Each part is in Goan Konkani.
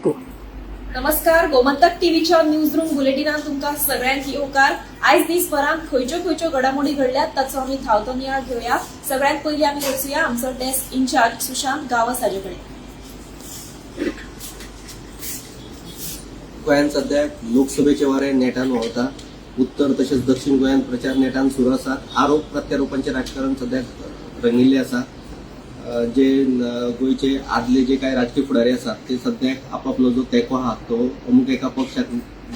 गो. नमस्कार, गोमंतक टीव्हीच्या न्यूज रूम बुलेटिनात तुमकां सगळ्यांक येवकार. आयज दिसभरांत खंयच्यो खंयच्यो घडामोडी घडल्यात ताचो आमी धांवतो नियाळ घेवया. सगळ्यांत पयलीं आमी वचुया आमचो डेस्क इन्चार्ज सुशांत गांवस हाजे कडेन. गोंयांत सद्याक लोकसभेचे वारे नेटान व्हांवता. उत्तर तशेंच दक्षिण गोंयांत प्रचार नेटान सुरू आसात. आरोप प्रत्यारोपांचे राजकारण सद्याक रंगिल्लें आसा. जे गोंयचे आदले जे कांय राजकीय फुडारी आसात ते सद्याक आपापलो जो तेंको आहा तो अमूक एका पक्षाक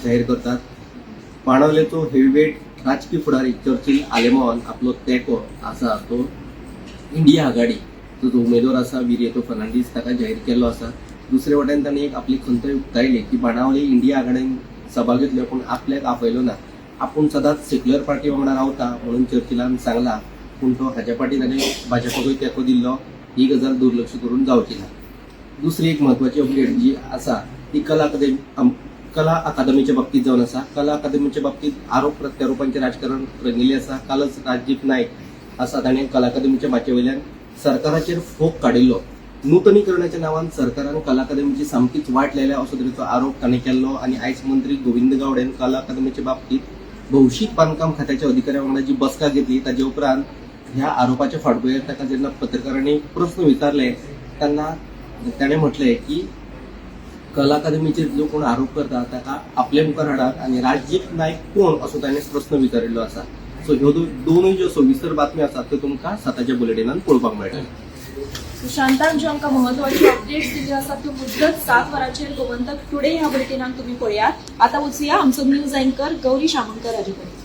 जाहीर करतात. बाणावलेचो हेवीवेट राजकीय फुडारी चर्चिल आलेमावान आपलो तेंको आसा तो इंडिया आघाडी जो जो उमेदवार आसा विरियतो फर्नांडीस ताका जाहीर केल्लो आसा. दुसरे वटेन तांणी एक आपली खंत उक्तायली की बाणावली इंडिया आघाडीन सभा घेतल्यो पूण आपल्याक आपयलो ना. आपूण सदांच सेक्युलर पार्टी वांगडा रावता म्हणून चर्चिलान सांगला, पूण तो हाज्या फाटीं ताणें भाजपाकूय तेंको दिल्लो ही गजाल दुर्लक्ष करून जावची ना. दुसरी एक म्हत्वाची अपडेट जी आसा ती कला अकादमीच्या बाबतीत जावन आसा. कला अकादमीच्या बाबतीत आरोप प्रत्यारोपांचें राजकारण रंगिल्लें आसा. कालच राजदीप नायक आसा ताणें कला अकादमीच्या माचये वयल्यान सरकाराचेर फोग काडिल्लो. नुतनीकरणाच्या नांवान सरकारान कला अकादमीची सामकीच वाट लायल्या असो तरेचो आरोप ताणें केल्लो आनी आयज मंत्री गोविंद गावडेन कला अकादमीच्या बाबतीत भौशीक बांदकाम खात्याच्या अधिकाऱ्या वांगडा जी बसका घेतली ताजे उपरांत ह्या आरोपाच्या फाटभुंयेर ताका जेन्ना पत्रकारांनी प्रस्न विचारले तेन्ना ताणें म्हटलें की कला अकादमीचेर जो कोण आरोप करता ताका आपले मुखार हाडात आनी राजदीप नायक कोण असो ताणें प्रस्न विचारिल्लो आसा. सो ह्यो दोनूय ज्यो सविस्तर बातम्यो आसात त्यो तुमकां 7च्या बुलेटिनान पळोवपाक मेळटल्यो. सुशांतान ज्यो आमकां म्हत्वाच्यो अपडेट्स दिल्ल्यो आसात त्यो मुद्दत 7 वरांचेर गोमंतक टुडे ह्या बुलेटिनाक तुमी पळयात. आतां वचुया आमचो न्यूज अँकर गौरी शामणकर हाजे कडेन.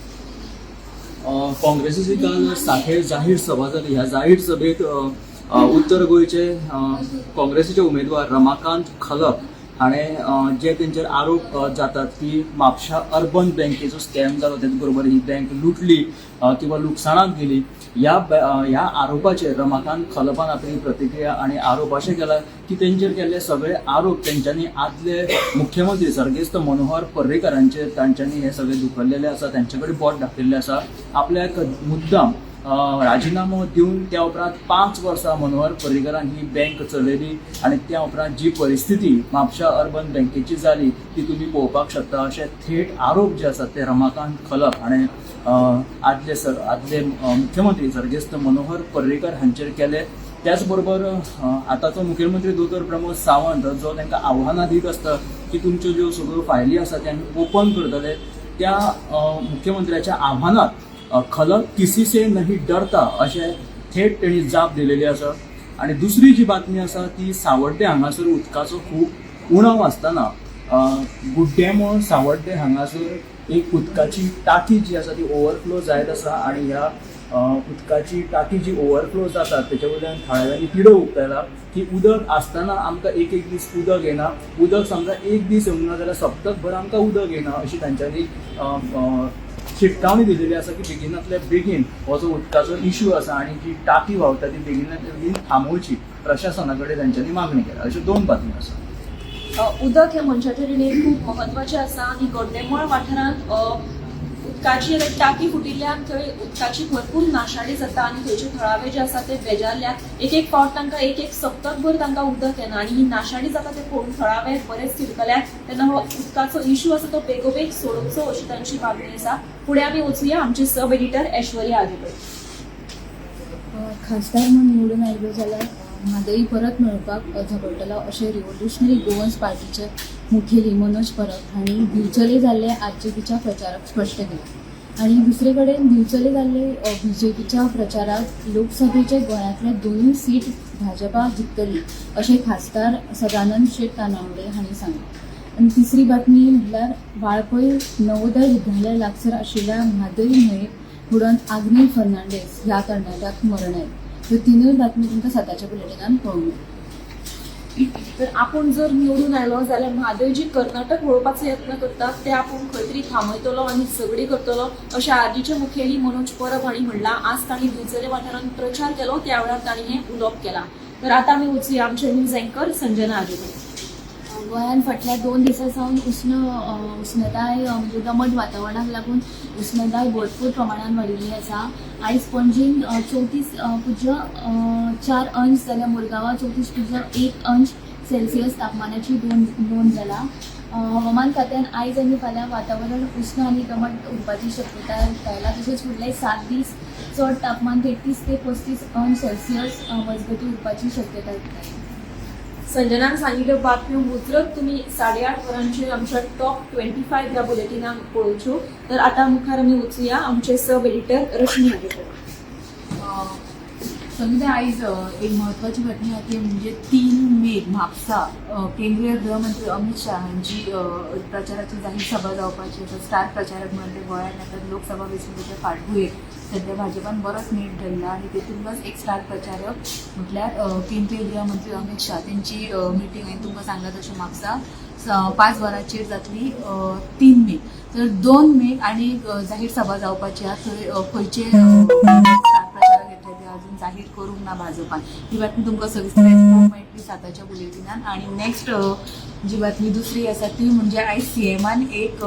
काँग्रेसीची काल साखळे जाहीर सभा जाली. ह्या जाहीर सभेत अ, अ, उत्तर गोंयचे काँग्रेसीचे उमेदवार रमाकांत खलप हाणें जे तेंचेर आरोप जातात की म्हापशा अर्बन बँकेचो स्कॅम जालो, तेच बरोबर ही बँक लुटली किंवा लुकसाणांत गेली, ह्या आरोपाचेर रमाकांत खलपान आपली प्रतिक्रिया आनी आरोप अशें केला की तेंचेर केल्ले सगळे आरोप तेंच्यांनी आदले मुख्यमंत्री सर्गेस्त मनोहर पर्रीकरांचेर तांच्यांनी हे सगळे धुकल्लेले आसा, तांचे कडेन बोट दाखयल्लें आसा. आपल्याक मुद्दाम राजिनामो दिवन त्या उपरांत 5 वर्सां मनोहर पर्रीकरान ही बँक चलयली आनी त्या उपरांत जी परिस्थिती म्हापशा अर्बन बँकेची जाली ती तुमी पळोवपाक शकता, अशे थेट आरोप जे आसात ते रमाकांत खलप हाणें आदले मुख्यमंत्री सर्गेस्त मनोहर पर्रीकर हांचेर केले. त्याच बरोबर आतांचो मुखेलमंत्री दोतोर प्रमोद सावंत जो तांकां आव्हानां दीत आसता की तुमच्यो ज्यो सगळ्यो फायली आसा ते आमी ओपन करतले, त्या मुख्यमंत्र्याच्या आव्हानाक खलप किसी से नहीं डरता अशें थेट तेणी जाप दिलेली आसा. आनी दुसरी जी बातमी आसा ती सावड्डें हांगासर उदकाचो खूब उणाव आसतना गुड्डेमोळ सावड्डें हांगासर एक उदकाची टाकी जी आसा ती ओवरफ्लो जायत आसा आनी ह्या उदकाची टाकी जी ओवरफ्लो जाता तेच्या वयल्यान थळाव्यांनी पिडो उक्तायला की उदक आसतना आमकां एक एक दीस उदक येना, उदक समजा एक दीस येवंक ना जाल्यार सप्तकभर आमकां उदक येना अशी तांच्यांनी अ, अ, शिटकावणी दिलेली आसा की बेगिनातल्या बेगीन हो जो उदकाचो इशू आसा आनी जी टाकी व्हांवता ती बेगिनातल्या बेगीन थांबोवची प्रशासना कडेन तांच्यांनी मागणी केल्या. अश्यो दोन बातम्यो आसा. उदक हें मनशाच्या जिणेंत खूब म्हत्वाचें आसा आनी गोड्डेमळ वाठारांत उदकाची टाकी फुटिल्ल्यान थंय उदकाची भरपूर नाशाडी जाता आनी थंयचे थळावे जे आसा ते बेजारल्यात. एक एक फावट तांकां एक एक सप्तकभर तांकां उदक येना आनी ही नाशाडी जाता ते पळोवन थळावे बरेच तिडकल्यात. तेन्ना हो उदकाचो इशू आसा तो बेगोबेग सोडोवचो अशी तांची मागणी आसा. फुडें आमी वचुया आमचे सब एडिटर ऐश्वर्या हाजे कडेन. खासदार म्हूण निवडून आयलो जाल्यार म्हादई परत मेळोवपाक झगडटलो अशें रिव्होल्युशनरी गोवन्स पार्टीचे मुखेली मनोज परब हांणी दिवचले जाल्ले आरजीपीच्या प्रचाराक स्पश्ट केलें. आनी दुसरे कडेन दिवचले जाल्ले बीजेपीच्या प्रचाराक लोकसभेचे गोंयांतले दोनूय सीट भाजपा जिखतली अशें खासदार सदानंद शेट तानावडे हांणी सांगलें. आनी तिसरी बातमी म्हटल्यार वाळपय नवोदय विद्यालय लागसर आशिल्ल्या म्हादय न्हंयेक बुडोन आग्नेल फर्नांडीस ह्या तरणाट्याक मरण आयलें. ह्यो तिनूय बातमी तुमकां 7च्या बुलेटिनान पळोवंक मेळटल्यो. तर आपूण जर निवडून आयलो जाल्यार म्हादय जी कर्नाटक वळोवपाचो यत्न करतात ते आपूण खंय तरी थांबयतलो आनी झगडी करतलो अशें आरजीचे मुखेली मनोज परब हांणी म्हणलां. आज तांणी दिवचले वाठारांत प्रचार केलो त्या वेळार तांणी हें उलोवप केलां. तर आतां आमी वचुया आमचे न्यूज अँकर संजना हाजे कडेन. गोंयांत फाटल्या 2 दिसां सावन उष्णताय म्हणजे दमट वातावरणाक लागून उष्णताय भरपूर प्रमाणान वाडिल्ली आसा. आयज पणजेन 34.4 अंश जाल्यार मुरगांवां 34.1 अंश सेल्सियस तापमानाची नोंद जाला. हवामान खात्यान आयज आनी फाल्यां वातावरण उश्ण आनी दमट उरपाची शक्यताय उक्तायला. तशेंच फुडले 7 दीस चड तापमान 33 ते 35 अंश सेल्सियस मजगती उरपाची शक्यताय उक्तायला. संजनान सांगिल्ल्यो बातम्यो मुजरत तुमी 8:30 वरांचेर आमच्या टॉप 25 ह्या बुलेटिनाक पळोवच्यो. तर आतां मुखार आमी वचुया आमचे सब एडिटर रश्मी हांचे कडेन. संगीता, आयज एक म्हत्वाची घटना आहा ती म्हणजे 3 मे म्हापसा केंद्रीय गृहमंत्री अमित शाह हांची प्रचाराची जाहीर सभा जावपाची आसा. स्टार प्रचारक म्हणून ते गोंयांत येतात. लोकसभा वेंचणुकेच्या फाटभुंयेर सध्या भाजपान बरोच नेट धरला आनी तेतूंतलोच एक स्टार प्रचारक म्हटल्यार केंद्रीय गृहमंत्री अमित शाह. तेंची मिटींग हांवें तुमकां सांगला तशें म्हापसा 5 वरांचेर जातली 3 मे. तर 2 मेक आनी एक जाहीर सभा जावपाची आहा. थंय खंयचे स्टार प्रचारक येतले ते अजून जाहीर करूंक ना भाजपान. ही बातमी तुमकां सविस्तर आयज पळोवंक मेळटली 7च्या बुलेटिनान. आनी नेक्स्ट जी बातमी दुसरी आसा ती म्हणजे आयज सीएमान एक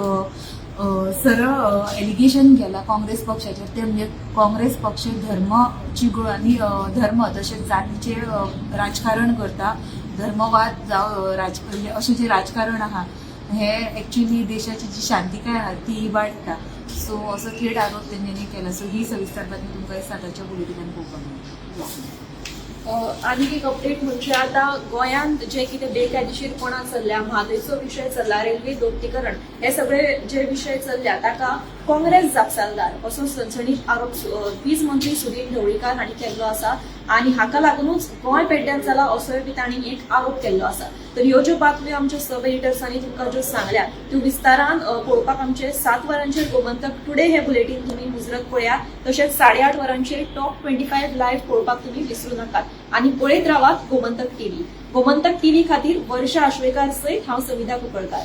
सरळ एलिगेशन केला काँग्रेस पक्षाचेर. ते म्हणजे काँग्रेस पक्ष धर्माची आनी धर्म तशेंच जातीचे राजकारण करता. धर्मवाद जावं म्हणजे अशें जें राजकारण आहा हे एक्चुली देशाची जी शांतिकाय आहा ती इबाडटा. सो असो थेट आरोप तेंच्यांनी केला. सो ही सविस्तर बातमी तुमकां 7च्या बुलेटिनान पळोवपाक मेळटली. आनीक एक अपडेट म्हणजे आतां गोंयांत जे कितें बेकायदेशीरपणा चल्ल्या, म्हादयचो विशय चल्ला, रेल्वे दोट्टीकरण, हे सगळे जे विशय चल्ल्या ताका काँग्रेस जापसालदार असो सणसणीत आरोप वीज मंत्री सुदीन ढवळीकार हांणी केल्लो आसा आनी हाका लागुनूच गोंय पेड्ड्यार जाला असोय बी तांणी एक आरोप केल्लो आसा. तर ह्यो ज्यो बातम्यो आमच्या सब एडिटर्सांनी तुमकां ज्यो सांगल्या त्यो विस्तारान पळोवपाक आमचे 7 वरांचेर गोमंतक टुडे हे बुलेटीन तुमी मुजरत पळयात. तशेंच 8:30 वरांचेर टॉप 25 लायव्ह पळोवपाक तुमी विसरू नाकात आनी पळयत रावात गोमंतक टीव्ही. गोमंतक टीव्ही खातीर वर्षा आश्वेकार सयत हांव सविता कुंकळकार.